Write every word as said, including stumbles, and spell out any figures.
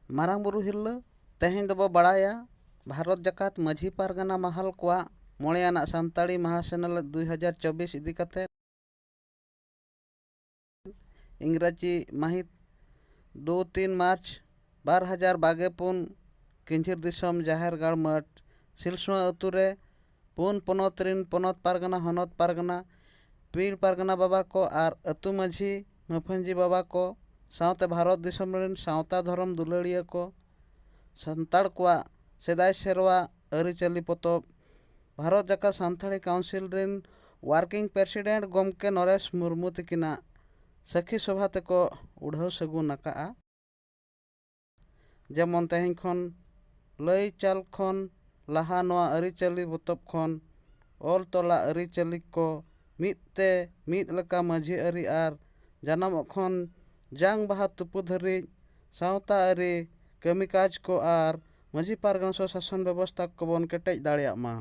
ᱢᱟᱨᱟᱝ ᱵᱩᱨᱩ ᱦᱤᱨᱞᱟᱹ, ᱛᱮᱦᱮᱧ ᱫᱚᱵᱚ ᱵᱟᱲᱟᱭᱟ ᱵᱷᱟᱨᱚᱛ ᱡᱟᱠᱟᱛ ᱢᱟᱹᱡᱷᱤ ᱯᱟᱨᱜᱟᱱᱟ ᱢᱟᱦᱟᱞ ᱠᱚᱣᱟᱜ ᱢᱚᱬᱮ ᱟᱱᱟᱜ ᱥᱟᱱᱛᱟᱲᱤ ᱢᱟᱦᱟ ᱥᱮᱱᱮᱞᱮᱫ ᱫᱩᱭ ᱦᱟᱡᱟᱨ ᱪᱚᱵᱵᱤᱥ ᱤᱫᱤ ᱠᱟᱛᱮ᱾ ᱤᱝᱨᱟᱡᱤ ᱢᱟᱹᱦᱤᱛ ᱫᱩ ᱛᱤᱱ ᱢᱟᱨᱪ ᱵᱟᱨ ᱦᱟᱡᱟᱨ ᱵᱟᱜᱮ ᱯᱩᱱ, ᱠᱤᱧᱡᱷᱤᱨ ᱫᱤᱥᱚᱢ ᱡᱟᱦᱮᱨ ᱜᱟᱲ ᱢᱟᱹᱴ ᱥᱤᱞᱥᱩᱣᱟᱹ ᱟᱹᱛᱩ ᱨᱮ ᱯᱩᱱ ᱯᱚᱱᱚᱛ ᱨᱤᱱ ᱯᱚᱱᱚᱛ ᱯᱟᱨᱜᱟᱱᱟ, ᱦᱚᱱᱚᱛ ᱯᱟᱨᱜᱟᱱᱟ, ᱯᱤᱲ ᱯᱟᱨᱜᱟᱱᱟ ᱵᱟᱵᱟ ᱠᱚ ᱟᱨ ᱟᱹᱛᱩ ᱢᱟᱹᱡᱷᱤ, ᱢᱟᱹᱯᱷᱟᱹᱧᱡᱤ ᱵᱟᱵᱟ ᱠᱚ ᱥᱟᱶᱛᱮ ᱵᱷᱟᱨᱚᱛ ᱫᱤᱥᱚᱢ ᱨᱤᱱ ᱥᱟᱶᱛᱟ ᱫᱷᱚᱨᱚᱢ ᱫᱩᱞᱟᱹᱲᱤᱭᱟᱹ ᱠᱚ ᱥᱟᱱᱛᱟᱲ ᱠᱚᱣᱟᱜ ᱥᱮᱫᱟᱭ ᱥᱮᱨᱣᱟ ᱟᱹᱨᱤᱪᱟᱹᱞᱤ ᱯᱚᱛᱚᱵ ᱵᱷᱟᱨᱚᱛ ᱡᱟᱠᱟᱛ ᱥᱟᱱᱛᱟᱲᱤ ᱠᱟᱣᱩᱱᱥᱤᱞ ᱨᱤᱱ ᱣᱟᱨᱠᱤᱝ ᱯᱨᱮᱥᱤᱰᱮᱱᱴ ᱜᱚᱢᱠᱮ ᱱᱚᱨᱮᱥ ᱢᱩᱨᱢᱩ ᱛᱤᱠᱤᱱᱟᱜ ᱥᱟᱹᱠᱷᱤ ᱥᱚᱵᱷᱟ ᱛᱮᱠᱚ ᱩᱰᱷᱟᱹᱣ ᱥᱟᱹᱜᱩᱱ ᱟᱠᱟᱫᱼᱟ᱾ ᱡᱮᱢᱚᱱ ᱛᱮᱦᱮᱧ ᱠᱷᱚᱱ ᱞᱟᱹᱭ ᱪᱟᱞ ᱠᱷᱚᱱ ᱞᱟᱦᱟ ᱱᱚᱣᱟ ᱟᱹᱨᱤᱪᱟᱹᱞᱤ ᱯᱚᱛᱚᱵ ᱠᱷᱚᱱ ᱚᱞ ᱛᱚᱞᱟ ᱟᱹᱨᱤᱪᱟᱹᱞᱤ ᱠᱚ ᱢᱤᱫ ᱛᱮ ᱢᱤᱫ ᱞᱮᱠᱟ ᱢᱟᱹᱡᱷᱤ ᱟᱹᱨᱤ ᱟᱨ ᱡᱟᱱᱟᱢᱚᱜ ᱠᱷᱚᱱ ᱡᱟᱝ ᱵᱟᱦᱟ ᱛᱩᱯᱩ ᱫᱷᱟᱹᱨᱤᱡ ᱥᱟᱶᱛᱟ ᱟᱹᱨᱤ ᱠᱟᱹᱢᱤ ᱠᱟᱡᱽ ᱠᱚ ᱟᱨ ᱢᱟᱹᱡᱷᱤ ᱯᱟᱨᱜᱟᱱᱟ ᱥᱚ ᱥᱟᱥᱚᱱ ᱵᱮᱵᱚᱥᱛᱷᱟ ᱠᱚᱵᱚᱱ ᱠᱮᱴᱮᱡ ᱫᱟᱲᱮᱭᱟᱜ ᱢᱟ᱾